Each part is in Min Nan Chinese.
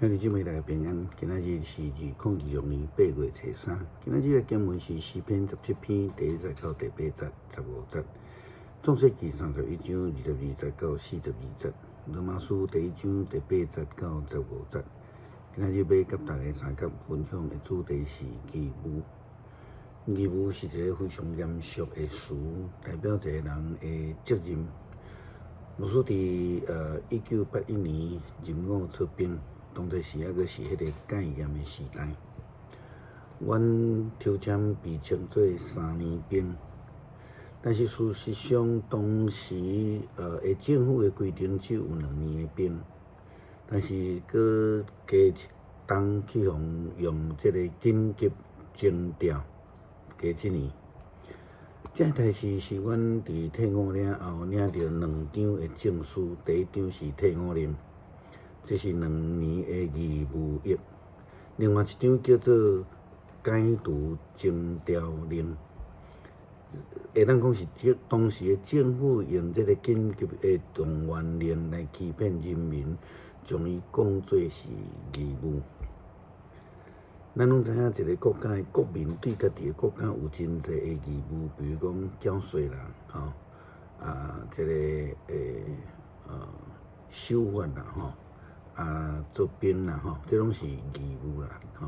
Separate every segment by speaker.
Speaker 1: 兄弟姊妹大家平安，今仔日是2026年8月初三。今仔日的經文是詩篇17篇第1節到第8節、15節，創世記31章22節到42節，羅馬書第1章第8節到15節。今仔日欲佮大家相佮分享的主題是義務。義務是一个非常嚴肅的詞，代表一个人的責任。牧師佇1981年入伍出兵。當陣時猶閣是彼個戒嚴的時代，阮抽籤被稱做3年兵，但是事實上當時的政府的規定只有2年的兵，但是閣加一冬去予用這個緊急徵調加一年。這代誌是阮佇退伍了後領著兩張的證書，第一張是退伍令。這是2年的義務役，另外一張叫做解除徵調令，會當講是政當時的政府用這個緊急的動員令來欺騙人民，將伊講做是義務。咱攏知影，一个國家的國民對家己的國家有真濟的義務，比如講繳稅啦，吼，啊，這个守法啦，吼。啊，做兵啦，吼，這攏是義務啦，吼。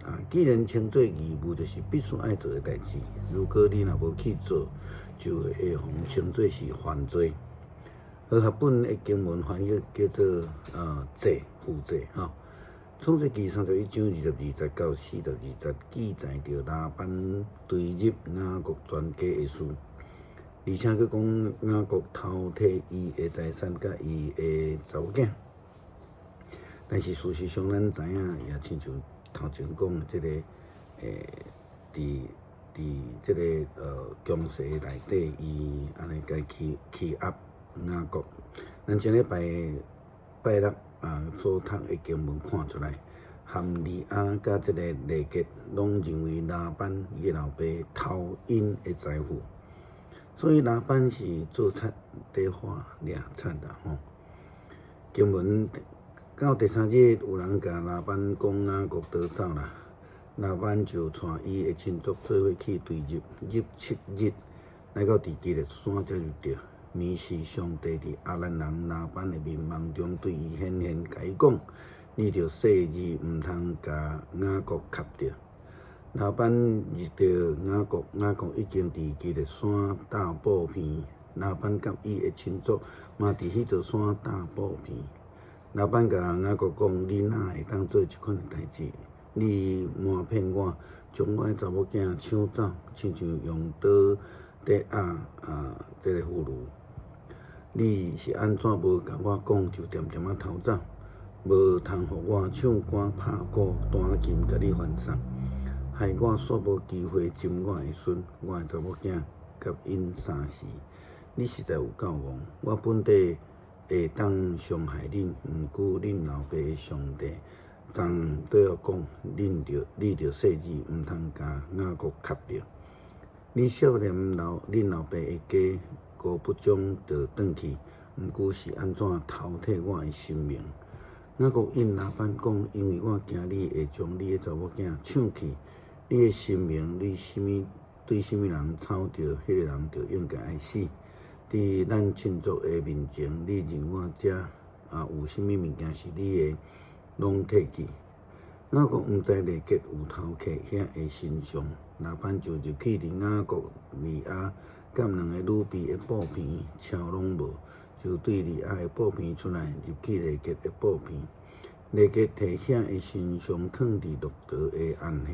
Speaker 1: 啊，既然稱做義務，就是必須愛做的代誌。如果你若無去做，就會予稱做是犯罪。和合本的經文翻譯叫做債負債，吼。創世記31章22節到42節記載著拉班追入雅各全家的事，而且閣講雅各偷提伊的財產佮伊的查某囝。但是事實上，咱知影也親像頭前講的這个，佇這个強勢內底，伊按呢共欺壓雅各。咱這禮拜拜六啊所讀的經文看出來，含利亞佮這个拉結攏認為拉班伊的老爸偷𪜶的財富，所以拉班是做賊佇畫掠賊啦吼。經文。到第三日，有人共拉班講雅各逃走啦，拉班就帶伊的親族做伙去追入，入7日，來到佇基列山才入著。暝時，上帝佇亞蘭人拉班的眠夢中對伊顯現，共伊講：你著細膩，毋通共雅各合著。拉班入著雅各，雅各已經佇基列山搭布棚。拉班佮伊的親族嘛佇彼座山搭布棚。拉班共雅各講：你哪會當做這款的代誌？你瞞騙我，將我的查某囝搶走，親像用刀佇壓啊這个婦孺。你是按怎無共我講，就恬恬仔逃走？無通予我唱歌、拍鼓、彈琴，共你歡送，害我煞無機會斟我的孫、我的查某囝佮𪜶相時。你實在有夠戇！我本底會當傷害恁，毋過恁老爸的上帝昨昏對我講，你著細膩，毋通共雅各合著。你惜念恁老爸的家，孤不將就轉去，毋過是按怎偷提我的性命？雅各應拉班講，因為我驚你會將你的查某囝搶去，你的性命，你啥物對啥物人吵著，彼个人就應該愛死。佇咱親族的面前，你認我遮啊有啥物物件是你的，攏提去。雅各毋知拉結有偷摕遐个神像，拉班就入去佇雅各、利亞佮兩个女婢的布棚，敲攏無，就對利亞的布棚出來，入去拉結的布棚。拉結提遐个神像囥佇駱駝的鞍下。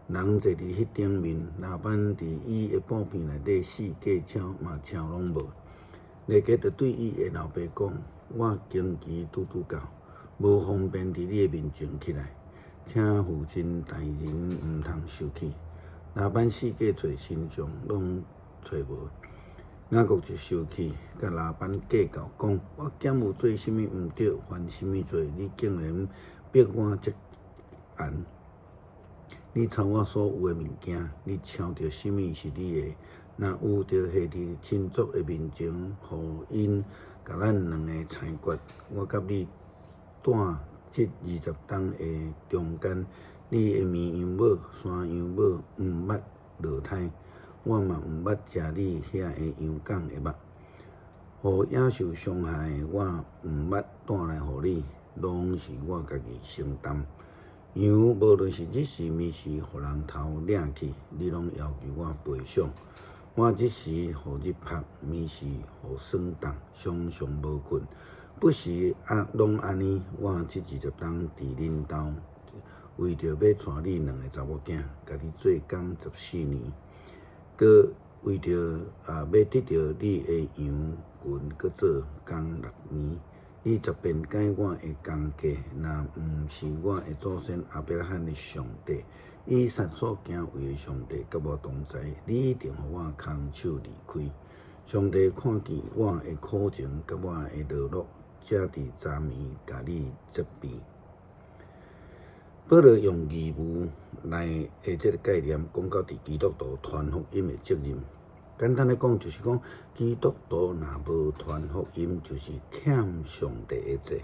Speaker 1: 人坐佇彼頂面，拉班佇伊的布棚內底四界敲嘛敲攏無。拉結就對伊的老爸講：我經期拄拄到，無方便佇你的面前起來，請父親大人毋通受氣。拉班四界揣神像，攏揣無。雅各就生氣，佮拉班計較講：我敢有做啥物毋對，犯啥物罪？你竟然逼我這按。你抄我所有的物件，你抄著啥物是你的？若有，就下佇親族的面前，予𪜶共咱兩个裁決。我佮你帶這二十冬的中間，你的綿羊母、山羊母毋捌落胎，我嘛毋捌食你遐的羊犅的肉。予野獸傷害的，我毋捌帶來予你，攏是我家己承擔。羊無論是日時暝時予人偷掠去，你攏要求我賠償。我日時予日曝，暝時予霜凍，常常無睏。不時啊，攏按呢。我這二十冬佇恁兜，為著欲娶你兩个查某囝，共你做工十四年，閣為著啊欲得著你的羊群，閣做工六年。你十遍改我的工價，若毋是我的祖先亞伯拉罕的上帝，以撒所敬畏的上帝，佮我同在，你一定予我空手離開。上帝看見我的苦情佮我的勞碌，才佇昨暝共你責備。保羅用義務來的這个概念，講到佇基督徒傳福音的責任。簡單來講，就是講基督徒若無傳福音，就是欠上帝的債。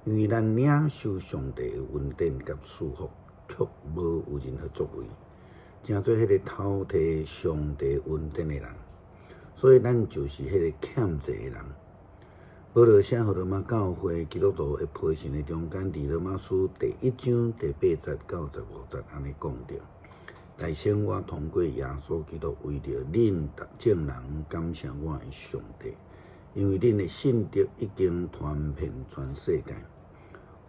Speaker 1: 因為咱領受上帝的恩典佮賜福，卻無有任何作為，成做彼個偷提上帝恩典的人。所以咱就是彼個欠債的人。保羅寫予羅馬教會基督徒的批信的中間，佇羅馬書第一章第八節到十五節按呢講著。代先我通過耶穌基督為著恁眾人感謝我的上帝，因為恁的信德已經傳遍全世界。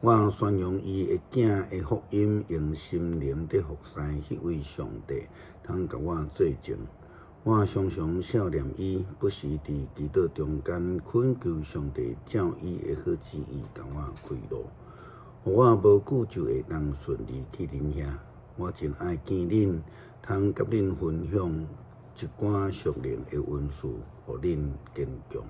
Speaker 1: 我宣揚伊的囝的福音，用心靈佇服侍彼位上帝，通共我做證。我常常想念伊，不時佇祈禱中間懇求上帝照伊的好旨意共我開路，予我無久就會當順利去恁遐。我真愛見恁，通佮恁分享一寡屬靈的恩賜，予恁堅強。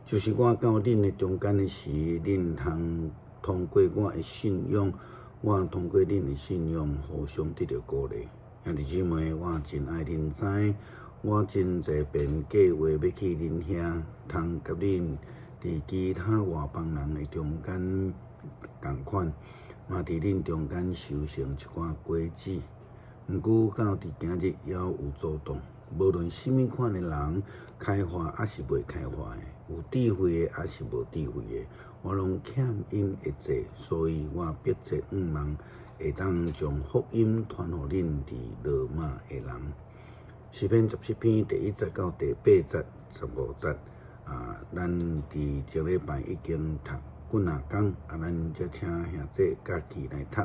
Speaker 1: 就是我到恁的中間的時，恁通通過我的信仰，我通過恁的信仰，互相得著鼓勵。兄弟姊妹，我真愛恁知，我真濟遍計劃欲去恁遐，通佮恁佇其他外邦人的中間仝款。嘛佇恁中間收成一寡果子，毋過到佇今日猶有阻擋。無論啥物款的人，開化抑是未開化的，有智慧的抑是無智慧的，我攏欠𪜶的債，所以我迫切向望會當將福音傳予恁佇羅馬的人。詩篇十七篇第一節到第八節、十五節，啊，咱佇前禮拜已經讀幾若工，啊，咱才請兄弟家己來讀。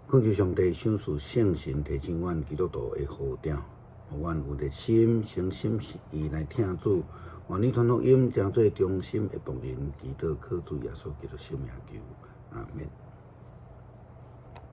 Speaker 1: 懇求上帝賞賜聖神提醒阮基督徒的呼召，予阮有熱心、誠心實意來疼主。願你傳福音，成做忠心的僕人，祈禱靠主耶穌基督聖名求，阿們。